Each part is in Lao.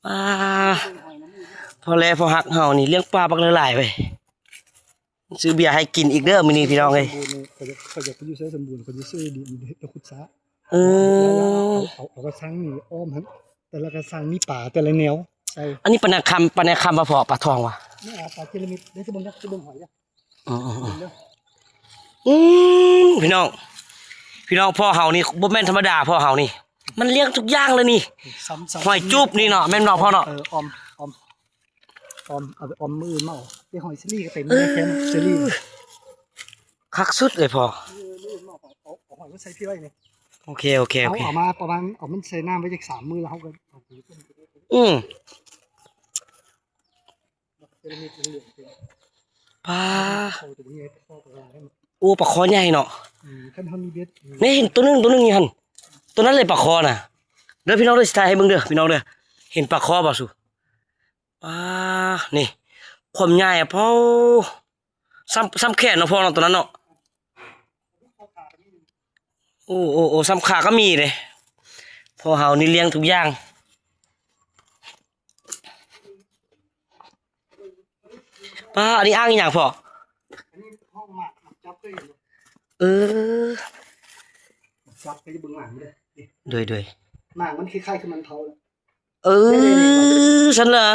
ປາ ພໍແລພໍຮັກເຮົານີ້ລ້ຽງປາບັກຫຼາຍໆເວີຍ. ຊື້ເບຍໃຫ້ກິນອີກເດີມື້ນີ້ພີ່ນ້ອງເອີຍ. ຂ້ອຍຢາກ ຂ້ອຍຢາກໄປຢູ່ໄຊສົມບູນ ຂ້ອຍຊິຊື້ດິນເຮັດແນວຂຸດສະ. ເອີ ເອົາ ເອົາ ເອົາກະຊັງນີ້ອ້ອມຫັ້ນ ແຕ່ລະກະຊັງມີປາແຕ່ລະແນວໃສ່. ອັນນີ້ປານາຄຳ ປານາຄຳບໍ່ພໍ ປາທອງຫວາ? ນີ້ ອາ ປາເຈລາມິດ ເດີ ຊິເບິ່ງ ຊິເບິ່ງຫອຍເດີ. ອືມ ອືມ ອືມ ອືມ ພີ່ນ້ອງ ພີ່ນ້ອງ ພໍ່ເຮົານີ້ບໍ່ແມ່ນທຳມະດາ ພໍ່ເຮົານີ້ມັນລ້ຽງທຸກຢ່າງເລີຍນີ້. ຫອຍຈູບນີ້ເນາະ ແມ່ນບໍ່ພໍ່ເນາະ? ເອີ ອອມ ອອມ ອອມ ເອົາໄປອອມມື້ອື່ນມາເອົາ. ໄປຫອຍເຊີຣີກໍເຕັມເລີຍ ເອີ ເຊຣີ ຄັກສຸດເລີຍພໍ່. ເອີ ມື້ອື່ນມາເອົາ ເອົາຫອຍມາໃສ່ພີ່ໄວ້ນີ້. ໂອເຄ ໂອເຄ ໂອເຄ ເອົາມາປະມານ ເອົາມັນໃສ່ນ້ຳໄວ້ຈັກສາມມື້ ແລ້ວເຮົາກໍເອົາໄປ. ອືມ ປາ ໂອ້ ປາຄໍໃຫຍ່ເນາະ. ອືມ ຄັນເຮົາມີເບັດ ນີ້ເຫັນໂຕໜຶ່ງ ໂຕໜຶ່ງຢູ່ຫັ້ນ ໂຕນັ້ນແຫຼະປາຄໍນະ. ເດີພີ່ນ້ອງເດີ ຊິຖ່າຍໃຫ້ເບິ່ງເດີພີ່ນ້ອງເດີ. ເຫັນປາຄໍບໍ່ສູ? ປາ ນີ້ ຄວາມໃຫຍ່ ໂອ້ ສ່ຳ ສ່ຳແຂນເນາະພໍ່ເນາະ ໂຕນັ້ນເນາະ. ໂອ້ ໂອ້ ໂອ້ ສ່ຳຂາກໍມີເດ້. ພໍ່ເຮົານີ້ລ້ຽງທຸກຢ່າງ. ປ້າ ອັນນີ້ອ່າງອີ່ຫຍັງພໍ່? ອັນນີ້ຫ້ອງໝາກ ໝາກຈັບເຄີຍເຫັນບໍ່? ເອີ ໝາກຈັບ ໄປເບິ່ງໝາກເດີ. ໂດຍ ໂດຍ ໝາກມັນຄ້າຍໆຄືມັນເຜົາ. ເອີ ຊັ້ນລະ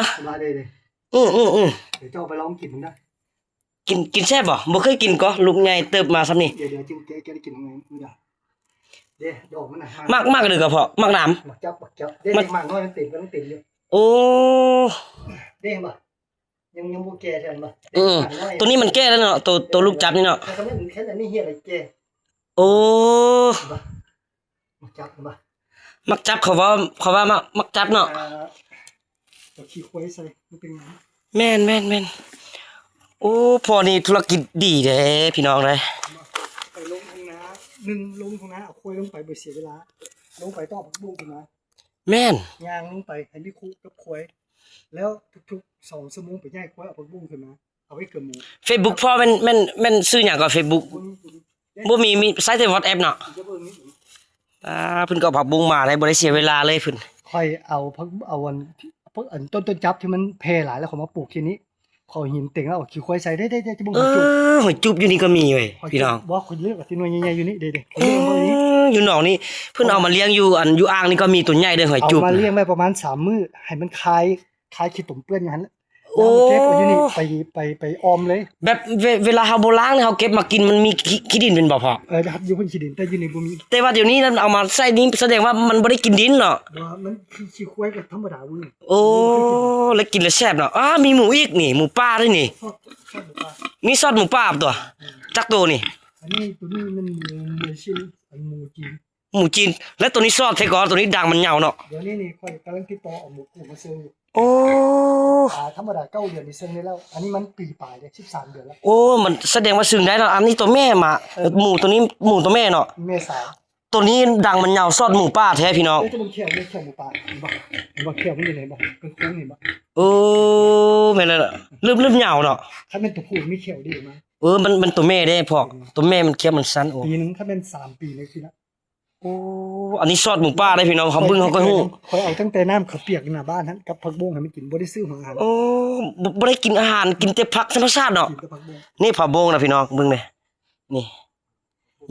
ເອີ ເອີ ເອີ ດຽວເຈົ້າໄປລອງກິນເບິ່ງເດີ. ກິນ ກິນແຊບບໍ່? ບໍ່ເຄີຍກິນກໍ ລູກໃຫຍ່ເຕີບມາສ່ຳນີ້. ດຽວ ດຽວຈຶ່ງແກະ ແກະໄດ້ກິນເອົາເດີ. ເດ້ ດອກມັນນະ ໝາກ ໝາກເດີກະເພາະ ໝາກໜາມ ໝາກຈັບ ໝາກຈັບ. ເດ້ ໝາກ ໝາກນ້ອຍມັນເຕັມ ກຳລັງເຕັມຢູ່. ໂອ້ ເດ້ ເຫັນບໍ່? ຍັງ ຍັງບໍ່ແກ່ເທື່ອ ເຫັນບໍ່? ອືມ ໝາກນ້ອຍ ໂຕນີ້ມັນແກ່ແລ້ວເນາະ ໂຕ ໂຕລູກຈັບນີ້ເນາະ. ແຕ່ຄັນແມ່ນ ຄັນອັນນີ້ເຫ່ຍແລ້ວແກ່. ໂອ້ ເຫັນບໍ່? ໝາກຈັບ ເຫັນບໍ່? ໝາກຈັບ ເຂົາເວົ້າ ເຂົາວ່າໝາກ ໝາກຈັບເນາະ. ອ່າ ເອົາຂີ້ຄວາຍໃສ່ ມັນເປັນຫຍັງ? ແມ່ນ ແມ່ນ ແມ່ນ. ໂອ້ ພໍ່ນີ້ທຸລະກິດດີເດ້ພີ່ນ້ອງເອີຍ. ໄປລົງທົ່ງນາ ໜຶ່ງ ລົງທົ່ງນາ ເອົາຄວາຍລົງໄປ ບໍ່ເສຍເວລາ. ລົງໄປຕ້ອງເອົາຜັກບຸ້ງຂຶ້ນມາ. ແມ່ນ ຍ່າງລົງໄປໃຫ້ມີຄຸກັບຄວາຍ ແລ້ວທຸກໆສອງຊົ່ວໂມງໄປຍ້າຍຄວາຍເອົາຜັກບຸ້ງຂຶ້ນມາ ເອົາໄວ້ເກືອໝູ. ເຟສບຸກພໍ່ແມ່ນ ແມ່ນ ແມ່ນຊື່ຫຍັງກໍ ເຟສບຸກ? ບໍ່ມີ ບໍ່ມີ ມີ ມີໃຊ້ແຕ່ວັອດແອັບເນາະ. ອ່າ ເພິ່ນກໍເອົາຜັກບຸ້ງມາໄດ້ ບໍ່ໄດ້ເສຍເວລາເລີຍເພິ່ນ. ຂ້ອຍເອົາຜັກ ເອົາອັນ ອັນຕົ້ນ ຕົ້ນຈັບທີ່ມັນແຜ່ຫຼາຍ ແລ້ວຂ້ອຍມາປູກທີ່ນີ້ ຂ້ອຍເອົາຫີນເຕັງ ແລ້ວເອົາຂີ້ຄວາຍໃສ່ ເດ້ ເດ້ ເດ້ ຈະເບິ່ງ ເອີ ຫອຍຈູບ ຫອຍຈູບຢູ່ນີ້ກໍມີເວີຍພີ່ນ້ອງ. ບໍ່ ຂ້ອຍເລືອກເອົາທີ່ໜ່ວຍໃຫຍ່ໆຢູ່ນີ້ ເດ້ ເດ້ ເອີ ຢູ່ໜອງນີ້ເພິ່ນເອົາມາລ້ຽງຢູ່ ອັນຢູ່ອ່າງນີ້ກໍມີໂຕໃຫຍ່ເດ້ ຫອຍຈູບ. ເອົາມາລ້ຽງໄວ້ປະມານສາມມື້ ໃຫ້ມັນຄາຍ ຄາຍຂີ້ຕົມເປື້ອນຢູ່ຫັ້ນແຫຼະ. ໂອ້ ແລ້ວມາເກັບເອົາຢູ່ນີ້ ໄປ ໄປ ໄປອອມເລີຍ. ແບບເວ ເວລາເຮົາບໍ່ລ້າງນີ້ ເຮົາເກັບມາກິນ ມັນມີຂີ້ ຂີ້ດິນແມ່ນບໍ່ພໍ່? ເອີ ຢູ່ພຸ້ນຂີ້ດິນ ແຕ່ຢູ່ນີ້ບໍ່ມີ. ແຕ່ວ່າດຽວນີ້ນຳເອົາມາໃສ່ນີ້ ສະແດງວ່າມັນບໍ່ໄດ້ກິນດິນເນາະ. ບໍ່ ມັນຂີ້ ຂີ້ຄວາຍກໍທຳມະດາເວີ້ຍ. ໂອ້ ແລ້ວກິນແລ້ວແຊບເນາະ. ອ້າ ມີໝູອີກນີ້ ໝູປ່າເດ້ນີ້. ຊອດ ຊອດໝູປ່າ ມີຊອດໝູປ່າຕົວະ. ອືມ ຈັກໂຕນີ້? ອັນນີ້ ໂຕນີ້ແມ່ນໝູ ໝູຊິນ ອັນໝູຈີນ. ໝູຈີນ ແລະໂຕນີ້ຊອດແທ້ກໍ ໂຕນີ້ດັງມັນຍາວເນາະ. ດຽວນີ້ນີ້ຂ້ອຍກຳລັງຕິດຕໍ່ເອົາໝູກຸມາເຊິ່ງຢູ່. ໂອ້ ອ່າ ທຳມະດາເກົ້າເດືອນນີ້ເຊິ່ງໄດ້ແລ້ວ. ອັນນີ້ມັນປີປາຍເດ້ ສິບສາມເດືອນແລ້ວ. ໂອ້ ມັນສະແດງວ່າເຊິ່ງໄດ້ເນາະ. ອັນນີ້ໂຕແມ່ມາ ເອີ ໝູໂຕນີ້ ໝູໂຕແມ່ເນາະ ແມ່ສາວ. ໂຕນີ້ດັງມັນຍາວ ຊອດໝູປ່າແທ້ພີ່ນ້ອງ. ເອີ ເຈົ້າເບິ່ງແຂ້ວ ເບິ່ງແຂ້ວໝູປ່າ ເຫັນບໍ່? ເຫັນບໍ່ ແຂ້ວມັນຢູ່ໃນບໍ່ ເຄິ່ງໂຄ້ງເຫັນບໍ່? ເອີ ແມ່ນແລ້ວ ເລີ່ມ ເລີ່ມຍາວເນາະ. ຄັນແມ່ນໂຕຜູ້ມີແຂ້ວດີມາກ. ເອີ ມັນ ມັນໂຕແມ່ເດ້ພໍ່ ອືມ ໂຕແມ່ມັນແຂ້ວມັນສັ້ນ. ໂອ້ ປີໜຶ່ງ ຄັນແມ່ນສາມປີນີ້ຄືນະ. ໂອ້ ອັນນີ້ຊອດໝູປ່າເດ້ພີ່ນ້ອງ ເຮົາເບິ່ງເຮົາກໍຮູ້. ຂ້ອຍເອົາຕັ້ງແຕ່ນ້ຳເຂົ້າປຽກໜ້າບ້ານຫັ້ນ ກັບຜັກບົ້ງໃຫ້ມັນກິນ ບໍ່ໄດ້ຊື້ຫົວອາຫານ. ໂອ້ ບໍ່ ບໍ່ໄດ້ກິນອາຫານ ກິນແຕ່ຜັກທຳມະຊາດເນາະ. ກິນແຕ່ຜັກບົ້ງ ນີ້ຜັກບົ້ງນະພີ່ນ້ອງ ເບິ່ງເດ້ ນີ້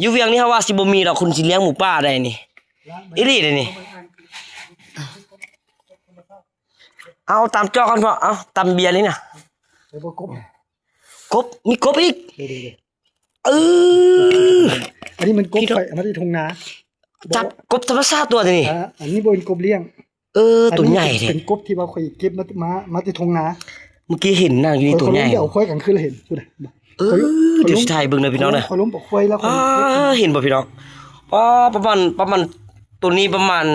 ຢູ່ວຽງນີ້ເຮົາວ່າຊິບໍ່ມີດອກ ຄົນຊິລ້ຽງໝູປ່າໄດ້ນີ້ ອີ່ຫຼີເດ້ນີ້. ເອົາຕຳຈອກກ່ອນພໍ່ ເອົາຕຳເບຍນີ້ນະ. ເອີ ບໍ່ກົບ ກົບ ມີກົບອີກ. ເອີ ອັນນີ້ມັນກົບ ຂ້ອຍເອົາມາຈາກທົ່ງນາ. ຈັບ ກົບທຳມະຊາດຕົວນີ້. ອ່າ ອັນນີ້ບໍ່ແມ່ນກົບລ້ຽງ. ເອີ ໂຕໃຫຍ່ແທ້ ເປັນກົບທີ່ວ່າຂ້ອຍເກັບມາ ມາ ມາແຕ່ທົ່ງນາ. ເມື່ອກີ້ເຫັນນະ ຢູ່ນີ້ໂຕໃຫຍ່. ຂ້ອຍລົງໄປເອົາຄວາຍກາງຄືນແລ້ວເຫັນ ພຸ້ນນະ. ເອີ ຂ້ອຍ ຂ້ອຍລົງ ດຽວຊິຖ່າຍເບິ່ງເດີພີ່ນ້ອງເດີ. ຂ້ອຍລົງໄປເອົາຄວາຍແລ້ວ ອ່າ ຂ້ອຍເຫັນບໍ່ພີ່ນ້ອງ? ປາ ປະມານ ປະມານ ໂຕນີ້ປະມານ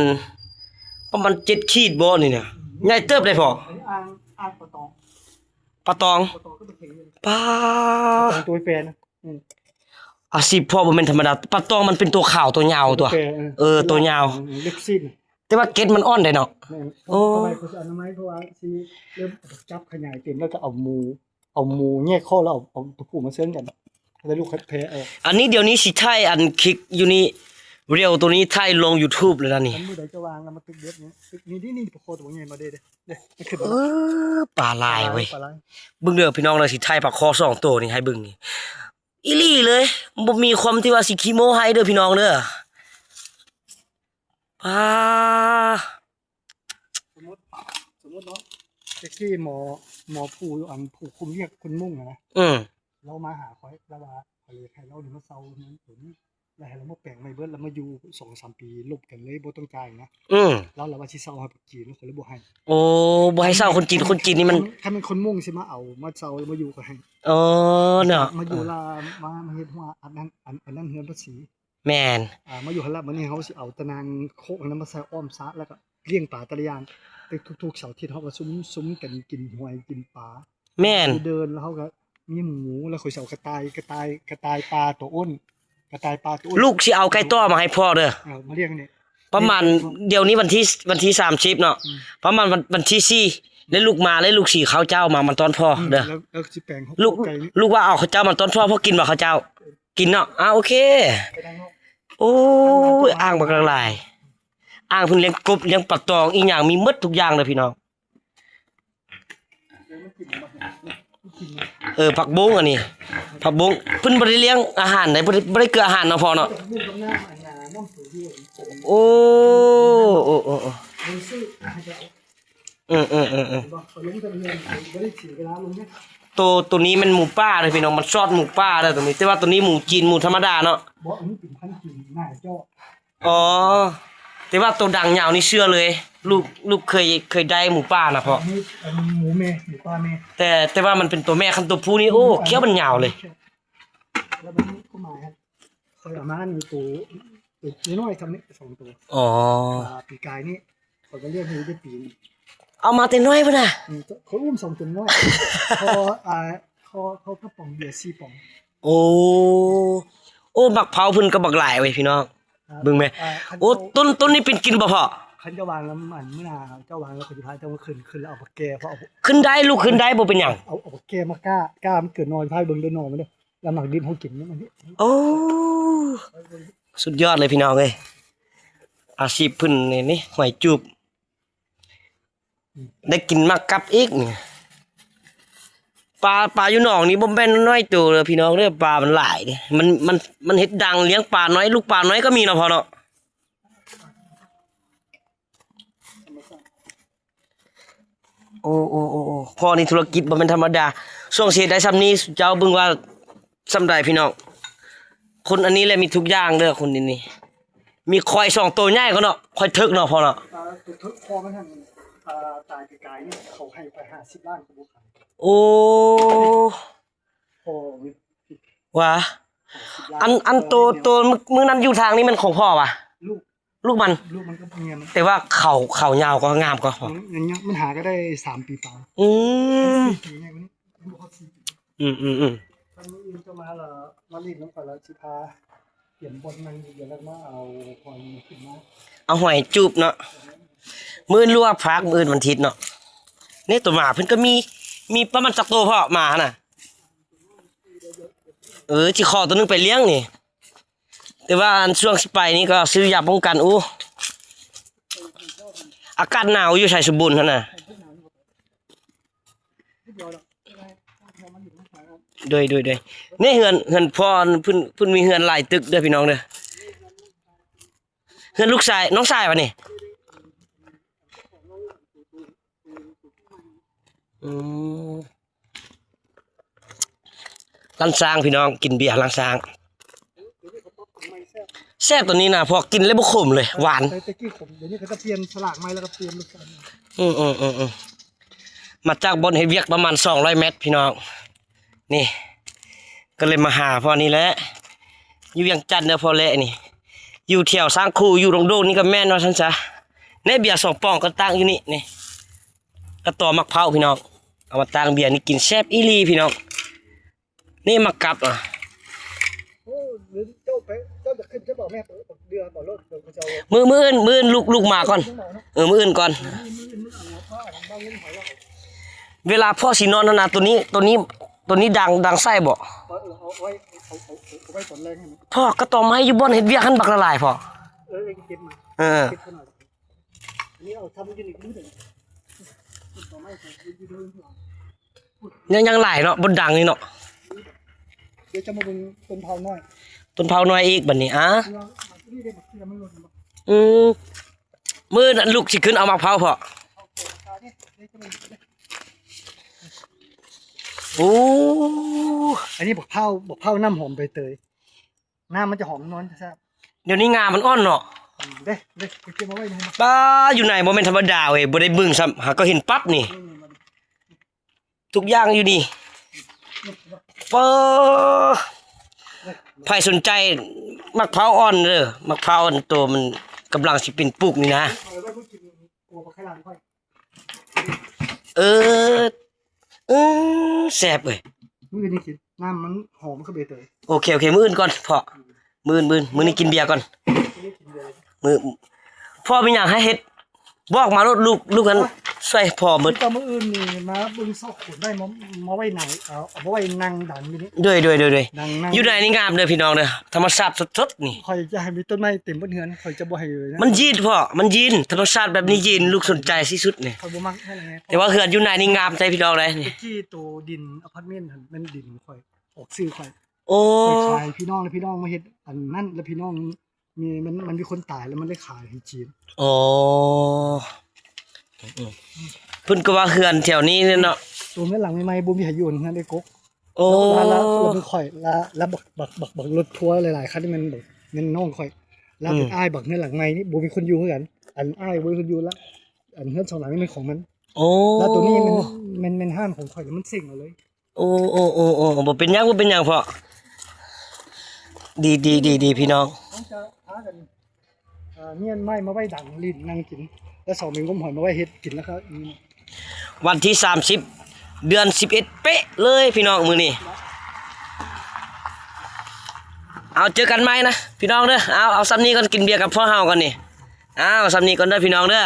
ປະມານເຈັດຂີດບໍ່ນີ້ນະ. ໃຫຍ່ເຕີບເດ້ພໍ່. ອັນນີ້ອ່າງ ອ່າງປາຕອງ ປາຕອງ ປາຕອງຄືປາເຂັງ. ປາ ປາຕອງໂຕແປນະ. ອືມ ອາຊີບພໍ່ບໍ່ແມ່ນທຳມະດາ. ປາຕອງມັນເປັນຕົວຂາວຕົວຍາວຕົວະ. ເອີ ເອີ ຕົວຍາວ ອືມ ເລັກຊີ້ນ. ແຕ່ວ່າເກັດມັນອ່ອນໄດ໋ເນາະ. ແມ່ນ ໂອ້ ເອົາໄວ້ ເຂົາຊິອະນາໄມ ເພາະວ່າຊິເລີ່ມຈັບຂະຫຍາຍເຕັມ ແລ້ວກໍເອົາໝູ ເອົາໝູແຍກຄໍ້ ແລ້ວເອົາ ເອົາຕົວຜູ້ມາເຊີງກັນ ແລ້ວລູກແພະ. ເອີ ອັນນີ້ດຽວນີ້ຊິຖ່າຍອັນຄລິກຢູ່ນີ້ ວິດີໂອໂຕນີ້ຖ່າຍລົງຢູທູບເລີຍນະນີ້. ຄັນມື້ໃດເຈົ້າວ່າງແລ້ວມາຕຶກເບັດນີ້ ຕຶກນີ້ ນີ້ ນີ້ ປາຄໍໂຕໃຫຍ່ມາເດ້ ເດ້ ເອີ ປາຫຼາຍເວີຍ. ປາຫຼາຍ ປາຫຼາຍ ເບິ່ງເດີພີ່ນ້ອງເດີ ຊິຖ່າຍປາຄໍສອງໂຕນີ້ໃຫ້ເບິ່ງນີ້ ອີ່ຫຼີເລີຍ. ບໍ່ມີຄວາມທີ່ວ່າຊິຂີ້ໂມ້ໃຫ້ເດີພີ່ນ້ອງເດີ. ປາ ສົມມຸດ ສົມມຸດເນາະ ແທັກຊີໝໍ ໝໍຜູ້ ອັນຜູ້ຄຸມວຽກຄົນມຸ້ງຫັ້ນນະ ອືມ ລາວມາຫາຂ້ອຍ ລາວວ່າ ຂ້ອຍຢາກໃຫ້ລາວນີ້ມາເຊົ່າເຮືອນຕົນ ແລ້ວໃຫ້ລາວມາແປງໃໝ່ເບິດ ລາວມາຢູ່ສອງສາມປີ ລົບກັນເລີຍ ບໍ່ຕ້ອງຈ່າຍນະ ອືມ ລາວລະວ່າຊິເຊົ່າໃຫ້ຄົນຈີນ ຂ້ອຍເລີຍບໍ່ໃຫ້. ໂອ້ ບໍ່ໃຫ້ເຊົ່າຄົນຈີນ ຄົນຈີນນີ້ມັນ ຄັນແມ່ນຄົນມຸ້ງຊິມາເອົາ ມາເຊົ່າລາວມາຢູ່ ຂ້ອຍໃຫ້. ອໍ ເນາະ ມາຢູ່ລະ ມາ ມາເຮັດຫົວ ອັນນັ້ນ ອັນ ອັນນັ້ນເຮືອນພາສີ ແມ່ນ ອ່າ ມາຢູ່ຫັ້ນລະ. ບັດນີ້ເຮົາຊິເອົາຕາໜ່າງໂຄກຫັ້ນນະມາໃສ່ອ້ອມສະ ແລ້ວກໍລ້ຽງປາແຕ່ລະຢ່າງ ທຸກໆເສົາອາທິດເຮົາກໍຊຸມ ຊຸມກັນກິນຫອຍກິນປາ. ແມ່ນ ເດີນ ແລ້ວເຮົາກໍມີໝູ ແລ້ວຂ້ອຍຊິເອົາກະຕ່າຍ ກະຕ່າຍ ກະຕ່າຍປ່າໂຕໂອ້ນ ກະຕ່າຍປ່າໂຕໂອ້ນ. ລູກຊິເອົາໄກ່ຕໍ່ມາໃຫ້ພໍ່ເດີ ເອົາມາລ້ຽງນີ້ ປະມານ ເອີ ດຽວນີ້ວັນທີ ວັນທີສາມສິບເນາະ ອືມ ປະມານວັນ ວັນທີສີ່ ແລ້ວລູກມາ ແລ້ວລູກຊິເຂົ້າເຈົ້າມາ ມາຕ້ອນພໍ່ເດີ ອືມ ແລ້ວ ແລ້ວຊິແປງ ລູກ ໃກ້ນີ້ ລູກວ່າເອົາເຂົ້າເຈົ້າມາຕ້ອນພໍ່ ພໍ່ກິນບໍ່ເຂົ້າເຈົ້າ? ກິນເນາະ ອ່າ ໂອເຄ ໄປທາງນອກ ໂອ້ຍ ອ່າງບັກຫຼາຍ ອ່າງເພິ່ນລ້ຽງກົບ ລ້ຽງປາຕອງ ອີ່ຫຍັງມີໝົດທຸກຢ່າງເດີພີ່ນ້ອງ. ເອີ ຜັກບົ້ງອັນນີ້ ຜັກບົ້ງ ເພິ່ນບໍ່ໄດ້ລ້ຽງອາຫານໃດ ບໍ່ໄດ້ ບໍ່ໄດ້ເກືອອາຫານເນາະພໍ່ເນາະ. ໂອ້ ໂອ້ ໂອ້ ໂອ້ ອືມ ອືມ ອືມ ອືມ ໂຕ ໂຕນີ້ແມ່ນໝູປ່າເດີພີ່ນ້ອງ ມັນຊອດໝູປ່າເດີໂຕນີ້ ແຕ່ວ່າໂຕນີ້ໝູຈີນ ໝູທຳມະດາເນາະ. ບໍ່ ອັນນີ້ເປັນພັນຈີນ ໜ້າຈອກ. ອໍ ແຕ່ວ່າໂຕດັງຍາວນີ້ເຊື່ອເລີຍ ລູກ ລູກເຄີຍ ເຄີຍໄດ້ໝູປ່ານະພໍ່. ອັນນີ້ ອັນນີ້ໝູແມ່ ໝູປ່າແມ່ ແຕ່ ແຕ່ວ່າມັນເປັນໂຕແມ່ ຄັນໂຕຜູ້ນີ້ ໂອ້ ອືມ ຂ້ຽວມັນຍາວເລີຍ. ແລ້ວມັນກໍມາ ຂ້ອຍເອົາມານີ້ໂຕ ໂຕນ້ອຍໆ ຊ່ຳນີ້ສອງໂຕ. ອໍ ອ່າ ປີກາຍນີ້ ຂ້ອຍກໍລ້ຽງໃຫ້ໄດ້ປີໜຶ່ງ ເອົາມາແຕ່ນ້ອຍພຸ້ນນະ. ອືມ ຂ້ອຍອຸ້ມສອງຕົວນ້ອຍ ພໍ ອ່າ ພໍ ພໍກະປ໋ອງເບຍສີ່ປ໋ອງ. ໂອ້ ໂອ້ ໝາກເພົາເພິ່ນກໍບັກຫຼາຍເວີຍພີ່ນ້ອງ ອ່າ ເບິ່ງແມ. ອ່າ ໂອ້ ຕົ້ນ ຕົ້ນນີ້ປີນກິນບໍ່ພໍ່? ຄັນເຈົ້າວາງແລ້ວ ອັນມື້ໜ້າເຈົ້າວາງແລ້ວ ຂ້ອຍຊິພາເຈົ້າມາຂຶ້ນ ຂຶ້ນແລ້ວເອົາບັກແກ່ ເອົາ ຂຶ້ນໄດ້ ລູກຂຶ້ນໄດ້ ບໍ່ເປັນຫຍັງ. ເອົາ ເອົາບັກແກ່ມາກ້າ ກ້າມັນເກີດໜໍ່ ພາເບິ່ງເດີໜໍ່ມັນເດີ. ລຳໝາກດິບເຮົາກິນນຳມັນນີ້. ໂອ້ ສຸດຍອດເລີຍພີ່ນ້ອງເອີຍ ອາຊີບເພິ່ນນີ້ ນີ້ຫອຍຈູບ ໄດ້ກິນໝາກກັບອີກນີ້. ປາ ປາຢູ່ໜອງນີ້ບໍ່ແມ່ນນ້ອຍໂຕເດີພີ່ນ້ອງເດີ ປາມັນຫຼາຍເດ້ ມັນ ມັນ ມັນເຮັດດັງລ້ຽງປານ້ອຍ ລູກປານ້ອຍກໍມີເນາະພໍ່ເນາະ. ໂອ້ ໂອ້ ໂອ້ ໂອ້ ພໍ່ນີ້ທຸລະກິດບໍ່ແມ່ນທຳມະດາ ຊ່ວງຊິເຮັດໄດ້ຊ່ຳນີ້ ເຈົ້າເບິ່ງວ່າຊ່ຳໃດພີ່ນ້ອງ. ຄົນອັນນີ້ແຫຼະມີທຸກຢ່າງເດີ ຄົນນີ້ນີ້ ມີຄວາຍສອງໂຕໃຫຍ່ກໍເນາະ ຄວາຍເຖິກເນາະພໍ່ເນາະ. ອ່າ ຕົວເຖິກພໍ່ມັນຫັ້ນ ອ່າ ຕາຍປີກາຍນີ້ ເຂົາໃຫ້ໄປຫ້າສິບລ້ານກໍບໍ່ຂາຍ. ໂອ້ ພໍ່ ວ່າ ຫ້າສິບລ້ານ ອັນ ອັນໂຕ ໂຕມື້ນັ້ນຢູ່ທາງນີ້ແມ່ນຂອງພໍ່ຫວາ? ລູກ ລູກມັນ ລູກມັນກັບເມຍມັນ ແຕ່ວ່າເຂົາ ເຂົາຍາວກວ່າ ງາມກວ່າ. ມັນ ມັນ ມັນຫາກໍໄດ້ສາມປີປາຍ. ອືມ ສີ່ປີໃຫຍ່ກວ່ານີ້ ມັນບໍ່ຮອດສີ່ປີ. ອືມ ອືມ ອືມ ຄັນມື້ອື່ນເຈົ້າມາລະ ມາຫຼິ້ນນຳຂ້ອຍລະຊິພາ ກຽມບ່ອນນັ່ງຢູ່ ແລ້ວມາເອົາຫອຍຂຶ້ນມາ ເອົາຫອຍຈູບເນາະ. ມື້ອື່ນລວກຜັກ ມື້ອື່ນວັນທິດເນາະ. ນີ້ໂຕໝາເພິ່ນກໍມີ ມີປະມານຈັກໂຕພໍ່ ໝາຫັ້ນນະ? ເອີ ຊິຂໍໂຕໜຶ່ງໄປລ້ຽງນີ້ ແຕ່ວ່າອັນຊ່ວງຊິໄປນີ້ກໍຊື້ຢາປ້ອງກັນ. ໂອ້ ອາກາດໜາວຢູ່ໄຊສົມບູນຫັ້ນນະ. ໂດຍ ໂດຍ ໂດຍ ນີ້ເຮືອນ ເຮືອນພໍ່ເພິ່ນ ເພິ່ນມີເຮືອນຫຼາຍຕຶກເດີພີ່ນ້ອງເດີ. ເຮືອນລູກຊາຍ ນ້ອງຊາຍຫວານີ້? ອືມ ລ້ານຊ້າງພີ່ນ້ອງ ກິນເບຍລ້ານຊ້າງ ແຊບໂຕນີ້ນະ ພໍກິນແລ້ວບໍ່ຂົມເລີຍ ຫວານ. ແຕ່ ແຕ່ກີ້ຂົມ ດຽວນີ້ເຂົາຈະປ່ຽນສະຫຼາກໃໝ່ ແລ້ວກໍປ່ຽນລົດຊາດ. ອືມໆໆໆ ມາຈາກບ່ອນເຮັດວຽກປະມານສອງຮ້ອຍແມັດພີ່ນ້ອງ. ນີ້ ກໍເລີຍມາຫາພໍ່ນີ້ແຫຼະ ຢູ່ວຽງຈັນເດີພໍ່ແຫຼະນີ້ ຢູ່ແຖວຊ້າງຄູ ຢູ່ດົງໂດກນີ້ກໍແມ່ນວ່າຊັ້ນຊະ. ແນ່ ເບຍສອງປ໋ອງກໍຕັ້ງຢູ່ນີ້ ນີ້ ກະຕໍໝາກເພົາພີ່ນ້ອງ ເອົາມາຕັ້ງເບຍນີ້ກິນແຊບອີ່ຫຼີພີ່ນ້ອງ. ນີ້ໝາກກັບ ອ່ະ ໂອ້ ເຈົ້າໄປ ເຈົ້າຈະຂຶ້ນ ເຈົ້າບອກແມ່ເປີດເດືອບໍ່ລົດ ເດີເຂົາເຈົ້າ ມື້ ມື້ອື່ນ ມື້ອື່ນລູກ ລູກມາກ່ອນ ເອີ ມື້ອື່ນກ່ອນ. ເວລາພໍ່ຊິນອນຫັ້ນນະ ໂຕນີ້ ໂຕນີ້ ໂຕນີ້ດັງ ດັງໃສ່ບໍ່? ເອີ ເອົາໄວ້ ເອົາ ເອົາ ເອົາໄວ້ຕອນແລງຫັ້ນ. ພໍ່ ກະຕໍໄມ້ຢູ່ບ່ອນເຮັດວຽກຫັ້ນບັກຫຼາຍໆ ພໍ່. ເອີ ເກັບມາ ເອີ ເກັບເຂົາໜ້ອຍ. ອັນນີ້ເອົາທຳຢູ່ນີ້ມື້ໜຶ່ງ ຕົ້ນຕອໄມ້ຂອງຢູ່ເທິງ ຍັງ ຍັງຫຼາຍເນາະ ບໍ່ດັງນີ້ເນາະ. ດຽວຈະມາເບິ່ງຕົ້ນເຜົານ້ອຍ ຕົ້ນເຜົານ້ອຍອີກບັດນີ້ ອາ ເອີ ອືມ ມື້ນັ້ນລູກຊິຂຶ້ນເອົາໝາກເຜົາເພາະ ໂອ້ ອັນນີ້ບັກເຜົາ ບັກເຜົານ້ຳຫອມໃບເຕີຍ ນ້ຳມັນຈະຫອມນວນແຊບ. ດຽວນີ້ງາມັນອ່ອນເນາະ ອືມ ເດ້ ເດ້ ໄປເກັບມາໄວ້ໃນ ປ້າ ຢູ່ໃນບໍ່ແມ່ນທຳມະດາເວີຍ ບໍ່ໄດ້ເບິ່ງຊ້ຳ ຫາກໍເຫັນປັບນີ້ ນີ້ ນີ້ ນີ້ ທຸກຢ່າງຢູ່ນີ້ ເປີ ໃຜສົນໃຈໝາກເຜົາອ່ອນເດີ ໝາກເຜົາອັນໂຕມັນກຳລັງຊິເປັນປູກນີ້ນະ ເອົາໄວ້ເບິ່ງກິນ ກົວບໍ່ໄຂ່ຫຼານຂ້ອຍ ເອີ ເອີ ແຊບເວີຍ ມື້ນີ້ກິນ ນ້ຳມັນຫອມຄືໃບເຕີຍ ໂອເຄ ໂອເຄ ມື້ອື່ນກ່ອນພໍ່ ມື້ອື່ນ ມື້ອື່ນ ມື້ນີ້ກິນເບຍກ່ອນ ມື້ ພໍ່ມີຫຍັງໃຫ້ເຮັດ ບອກມາໂລດ ລູກ ລູກຫັ້ນຊ່ວຍພໍ່ໝົດ ແຕ່ມື້ອື່ນນີ້ມາເບິ່ງຊອກຄົນໄດ້ ມາ ມາໄວ້ໃນ ເອົາ ເອົາມາໄວ້ນັ່ງດັງຢູ່ນີ້ ໂດຍ ໂດຍ ໂດຍ ໂດຍ ນັ່ງ ນັ່ງ ຢູ່ໃນນີ້ງາມເດີພີ່ນ້ອງເດີ ທຳມະຊາດສົດໆນີ້ ຂ້ອຍຈະໃຫ້ມີຕົ້ນໄມ້ເຕັມເບິດເຮືອນ ຂ້ອຍຈະບໍ່ໃຫ້ເລີຍນະ ມັນຢີນພໍ່ ມັນຢີນ ທຳມະຊາດແບບນີ້ຢີນ ລູກສົນໃຈທີ່ສຸດນີ້ ຂ້ອຍບໍ່ມັກຫັ້ນແຫຼະ ແຕ່ວ່າເຮືອນຢູ່ໃນນີ້ງາມໃຈພີ່ນ້ອງເດ້ ແຕ່ກີ້ໂຕດິນອາພາດເມັນຫັ້ນແມ່ນດິນຂອງຂ້ອຍ ອອກຊື່ຂ້ອຍ ໂອ້ ຂ້ອຍຂາຍພີ່ນ້ອງ ແລ້ວພີ່ນ້ອງມາເຮັດອັນນັ້ນ ແລ້ວພີ່ນ້ອງມີ ມັນ ມັນມີຄົນຕາຍ ແລ້ວມັນໄດ້ຂາຍໃຫ້ຈີນ ອໍ ອືມ ເພິ່ນກໍວ່າເຮືອນແຖວນີ້ເນາະ ໂຕເຮືອນຫຼັງໃໝ່ໆ ບໍ່ມີໃຜຢູ່ເຮືອນເດ້ກົກ ໂອ້ ແລ້ວ ແລ້ວ ແລ້ວເປັນຂ້ອຍ ແລ້ວ ແລ້ວບັກ ບັກ ບັກ ບັກລົດທົວຫຼາຍໆຄັນນີ້ແມ່ນ ແມ່ນນ້ອງຂ້ອຍ ແລ້ວເປັນ ອືມ ອ້າຍບັກເຮືອນຫຼັງໃໝ່ນີ້ ບໍ່ມີຄົນຢູ່ຄືກັນ ອັນອ້າຍບໍ່ມີຄົນຢູ່ ແລ້ວອັນເຮືອນສອງຫຼັງນີ້ແມ່ນຂອງມັນ ໂອ້ ແລ້ວໂຕນີ້ແມ່ນ ແມ່ນ ແມ່ນຮ້ານຂອງຂ້ອຍ ແລ້ວມັນເສັງເອົາເລີຍ ໂອ້ ໂອ້ ໂອ້ ໂອ້ ບໍ່ເປັນຫຍັງ ບໍ່ເປັນຫຍັງພໍ່ ດີ ດີ ດີ ດີ ພີ່ນ້ອງ ເຮົາຈະພາກັນ ເອີ ມ້ຽນໄມ້ມາໄວ້ດັງຫຼິ້ນນັ່ງກິນ ແລ້ວສອງເປັນງົມຫອຍມາໄວ້ເຮັດກິນ ແລ້ວກໍ ອືມ ວັນທີສາມສິບ ເດືອນສິບເອັດເປະເລີຍພີ່ນ້ອງມື້ນີ້ ເອົາ ເຈີກັນໃໝ່ນະພີ່ນ້ອງເດີ ເອົາ ເອົາຊ່ຳນີ້ກ່ອນ ກິນເບຍກັບພວກເຮົາກ່ອນນີ້ ເອົາ ຊ່ຳນີ້ກ່ອນເດີພີ່ນ້ອງເດີ.